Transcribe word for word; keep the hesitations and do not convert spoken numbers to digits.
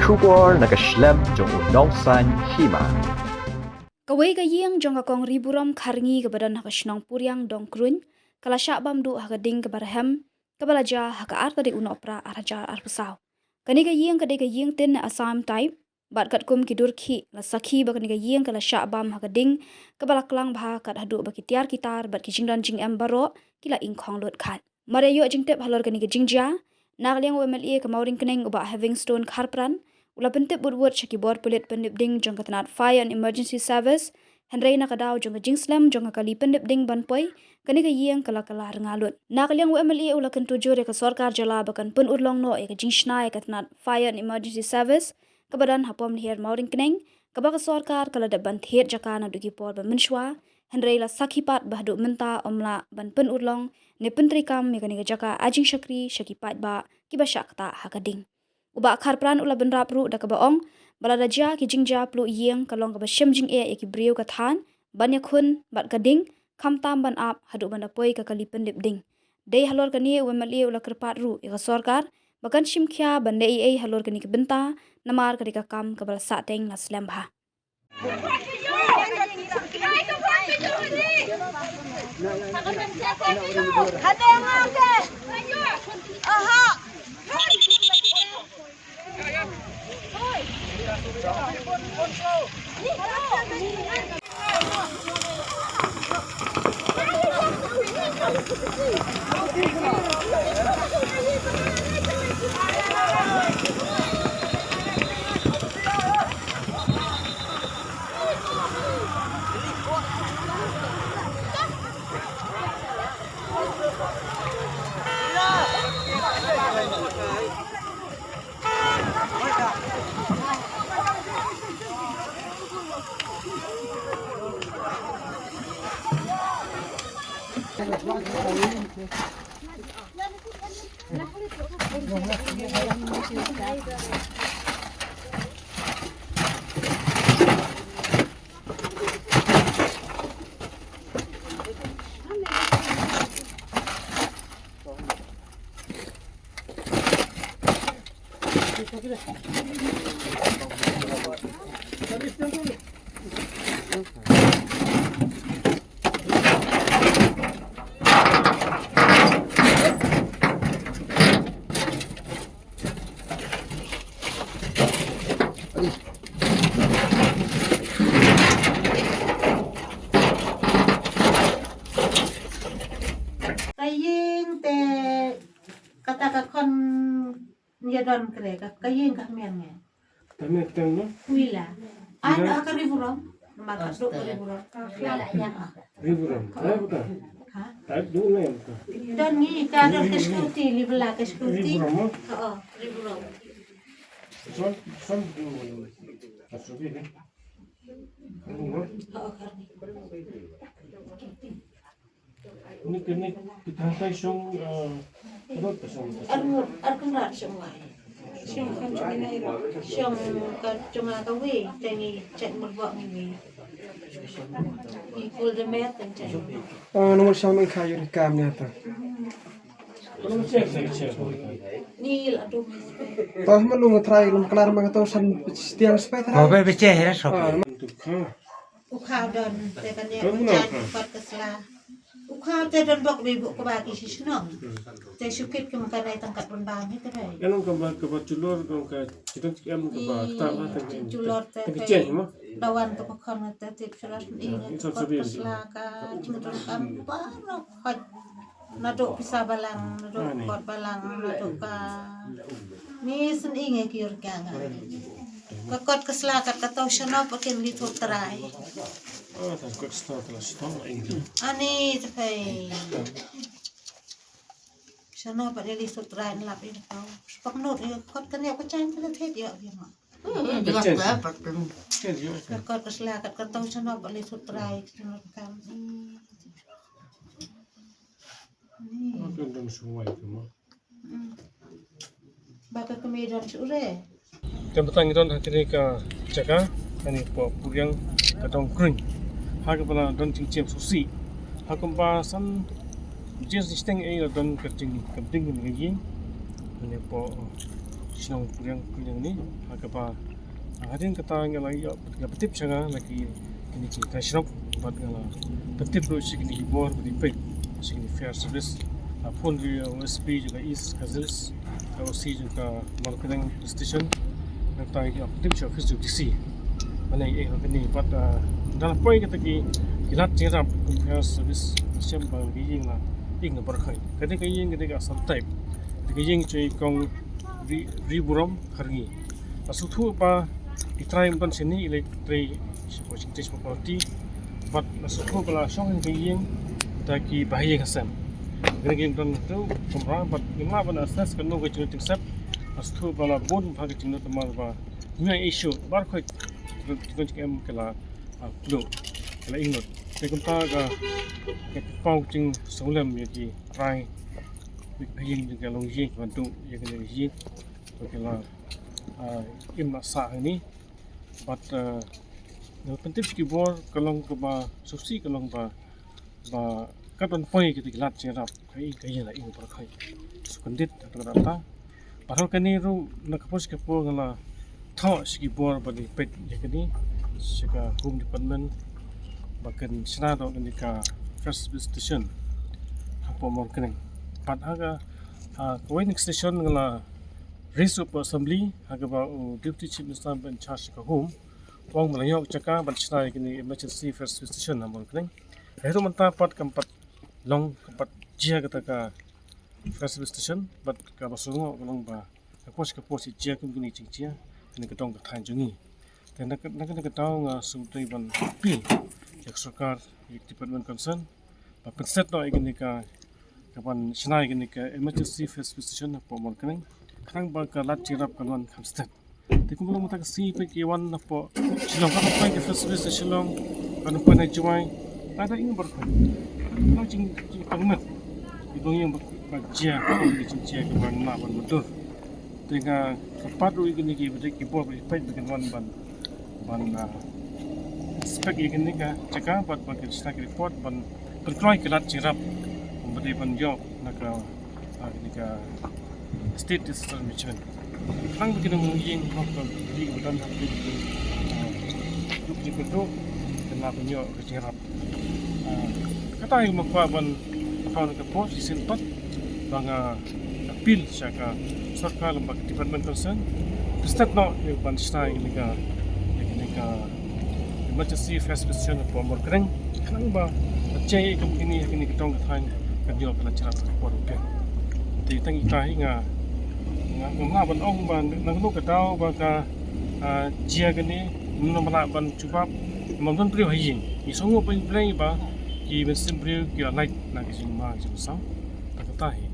Khubor na ka shlem jong u Nongsaiñ Hima. Kawei ka ïing jong ka Kong Riburom Kharngi kaba don ha ka shnong Puriang Dongkruiñ, ka la shah bam duh ha ka ding kaba rhem, kaba la jia ha ka ar tarik u Nohprah ar hajar arphew saw. Kane ka ïing ka dei ka ïing tin Assam type, bad katkum ki dur khih la sakhi ba kane ka ïing ka la shah bam ha ka ding kaba la klang bha kat haduh ba ki tiar ki tar bad ki jingdon jingem baroh ki la ingkhong lut khat. Mar ïa ïoh jingtip halor kane ka jingjia, na ka liang u M L A ka Mawryngkneng u Bah Heavingstone Kharpran u la pyntip bud bud sha ki bor pulit pyndep ding jong ka tnat Fire and Emergency Service, hynrei na ka daw jong ka jingslem jong ka kali pyndep ding ban poi, kane ka ïing ka la kylla rnga lut. Na ka liang u M L A u la kyntu jur ïa ka sorkar jylla ba kan pynurlong noh ïa ka jingshna ïa ka tnat Fire and Emergency Service kaba don ha Pom Lhier Mawryngkneng, kaba ka sorkar ka la dep ban thied jaka naduh ki por ba mynshuwa, hynrei la sakhi pat ba haduh mynta ym lah ban pynurlong ne pyntreikam ïa kane ka jaka ai jingshakri sha ki paidbah kiba shah ktah ha ka ding. U Bah Kharpran u la bynrap ruh da kaba ong ba lada jia ki jingjia pluh ïing ka long kaba shem jingeh ïa ki briew ka thaiñ ban ïakhun bad ka ding, khamtam ban ap haduh ban da poi ka kali pyndep ding. Dei halor kane u M L A u la kyrpad ruh ïa ka sorkar ba kan shim khia ban leh ei ei halor kane ka bynta, namar ka dei ka kam kaba la sahteng la slem bha. Ka ïing te kata ka khon ïa don kre ka, ka ïing ka hynmen ngi. Tang ne tang no? Wila. Ai na ka Riburom. Ma ka duk ka Riburom. Wila ya. Riburom. Ai buta. Ha? Ai duk ne buta. Don ngi ta don ka security, li bela ka security. Riburom. Oh, Riburom. Son, son duk. Ka security ne. Riburom. Oh, kami. Ni kini kita hai song, eh, apa ka song? Ar, ar kynrad song wai. Song kan song nai ro. Song ka song ka wei, te ngi chet mur bok ngi wei. Ngi kul de met ten chet. Ah, nomor song nang khayu ni kam ni ata. Ni la tu. Toh ma lung trai lung klar ma to san tiang spe trai. Ko be be che hera so. Ah, ma tu kha. U khaw don, te kane ka jan u pat ka sla. U khaw te don bok bi bok kaba ki shi shnong. Te shu kit kum kane tang kat bun bam hi te bai. Ka long kaba, kaba julor, kaba ka, kita ki em kaba, ta ba ta ki em. Julor te, te ki chen, ma? Dawan to ka khon te, te shu ras ni, ka pat ka sla ka, jingdon kam, ba, no, khot. Naduh pisa balang, naduh kot balang, naduh ka. Ni sngewbha ngi ki ur ka nga. Ka kot ka sla kat ka tau shano pa kin li thuk trai. Ah, ta kot sla ta la sla ing. Ani te phai. Shano pa li thuk trai lap ing tau. Spak not ni kot ka ne ka chan ka the ïa ïa ma. Ka kot ka sla kat ka tau shano pa li thuk trai shano kam. Ni. Ka don shuwai ka ma. Ba ka kmie don shuh re. Te mynta ngi don ha kane ka jaka, kane ka Puriang ka Dongkruiñ. Ha kaba la don jingjem shuh shuh. Ha kumba san baje shiteng ei la don ka jingkam ding kane ka ïing. Kane ka shnong Puriang Puriang ni, ha kaba hadien kata nga la ïoh, nga pyntip sha nga la ki kine ki trai shnong bad nga la pyntip ruh sha kine ki bor ba dei peit sha kine fire service. La phone ruh ïa u S P jong ka East Khasi Hills, ka O C jong ka Mawryngkneng Police Station, nangta ïa pyntip sha office jong D C. Mane eh kane pat, ah, da la poi kata ki, ki lad jingïarap kum fire service, shem ba ka ïing la ing na baroh. Kane ka ïing kane ka Assam type. Kane ka ïing jong i kong Ri, Ri Burom Kharngi. La sngewthuh ba i trai mynta shane i leit trei sha ka jingtrei sha ka party. Bad la sngewthuh ba la shong ha ka ïing da ki bahaïing hasem. Kane ka ïing don hynriew kamra bad ngim lah ban assess kano ka jinglut jingsep. La sngewthuh ba la bun bha ka jinglut namar ba ngi ïa issue baroh khoit ki don jingem ki la, ah, kluh, ki la ing lut. Te kumta ka, ka paw jingsngewlem ïa ki trai, ïa ki bahaïing jong ka longïing kiba duh ïa kane ka ïing ba ki la, ah, im la sah hangne. Bad, ah, nga pyntip sha ki bor ka long kaba sngewsih ka long ba, ba kat ban poi kita ki lad jingïarap ka ïing ka ïing la ing baroh khoit. Sngewkyndit ha kata kata. Bad ha kane ruh na ka por sha ka por nga la thoh sha ki bor ba dei peit ïa kane sha ka Home Department ba kin shna noh kane ka fire service station hapoh Mawryngkneng. Bad ha ka, ah, kawei na ka station nga la raise up ha Assembly ha kaba u Deputy Chief Minister ba in charge ka Home u ong ba la ïoh ka jaka ban shna ïa kane emergency fire service station ha Mawryngkneng. Te ruh mynta pat kam pat long, kam pat jia kata ka fire service station, bad kaba sngewsih ka long ba ka por sha ka por shu jia kum kine ki jingjia ha kane ka dong ka thaiñ jong ngi. Te na ka, na kane ka daw nga sngewdei ban appeal ïa ka sorkar, ïa ka department concern ba pynset noh ïa kane ka, ka ban shna ïa kane ka emergency fire service station hapoh Mawryngkneng khnang ba ka lad jingïarap kan wan kham stet. Te kumba long mynta ka sngi peit ki wan napoh Shillong, ka poi ka festival sha Shillong, ka poi na Jowai. Lada ing baroh ka jing, jingpang met. Ki dong ïing ba, ba jia, ki jingjia kiba nga lah ban mutdur. Te nga kyrpad ruh ïa kine ki ba dei ki bor ba peit ba kin wan ban, ban, ah, inspect ïa kane ka jaka bad ban kin shna ki report ban pynkloi ki lad jingïarap ba dei ban ïoh na ka, ah, kane ka State Disaster Management. Khnang ba kine ki ïing ba dei ba don ha kane ka, ah, duk ki kyrduh kin lah ban ïoh ka jingïarap. Ah, kata ïa nga kwah ban khaw na ka por shisien pat ba nga appeal sha ka sorkar lem bad ka department concern. Pynset noh ïa ban shna ïa kane ka, ïa kane ka emergency fire service station hapoh Mawryngkneng. Khnang ba ka jia ïa kine, ïa kine ki dong ki thaiñ kan ïoh ka lad jingïarap ka por ruh. Te tang ita hi nga, nga, ngam lah ban ong ba na kano ka daw ba ka, ah, jia kane, ngam lah ban jubab, ngam don briew ha ïing. Ngi sngewnguh ba ïa ki briew ba ki mynsiem briew ki lait na ka jingma ka jingsaw. Tang kata hi.